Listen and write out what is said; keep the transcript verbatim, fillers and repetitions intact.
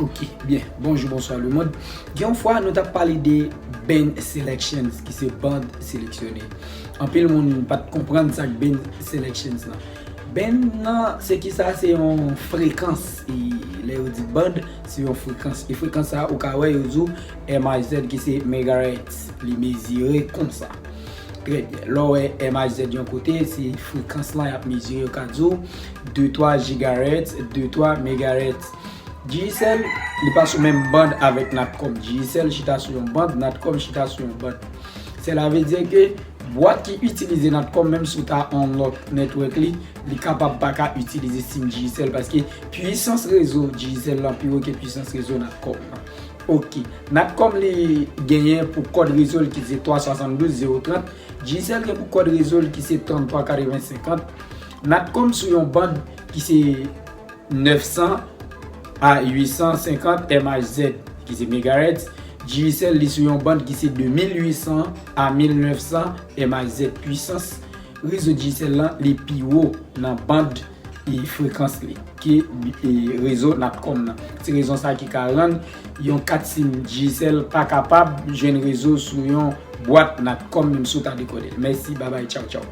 Ok, byen. Bonjou, bonswa lemonn. Gen yon fwa nou t ap pale de band selections, ki se band seleksyone. Anpil moun pa t konprann sa k band selections lan. Band nan, se ki sa? Se yon frekans. E lè yo di band, se yon frekans. E frekans sa, ou ka wè yo di w M H Z, ki se megahertz. Li mezire konsa. Trè byen. Lè w wè M H Z yon kote, se frekans lan y ap mezire, yo ka di w de twa gigahertz, de twa megahertz. Digicel, li pa sou menm band avèk Natcom. Digicel chita sou yon band, Natcom chita sou yon band. Sela vle di ke bwat ki itilize Natcom, menm si w ta unlock network li, li kapab pa ka itilize sim Digicel, paske pwisans rezo Digicel lan pi wo ke pwisans rezo Natcom lan. Ok. Natcom li genyen pou kòd rezo l ki se twa swasanndouz zewo trant. Digicel gen pou kòd rezo l ki se tranntwa katreven senkant. Natcom sou yon band ki se nèf san a uit san senkant M H Z, ki se megahertz. Digicel li sou yon band ki se de mil uit san a mil nèf san M H Z. Pwisans rezo Digicel lan, li pi wo nan band e frekans li ke e rezo Natcom nan. Se rezon sa ki ka rann yon kat sim Digicel pa kapab jwenn rezo sou yon bwat Natcom, menm si w ta dekòde l. Mèsi, babay, tchaw, tchaw.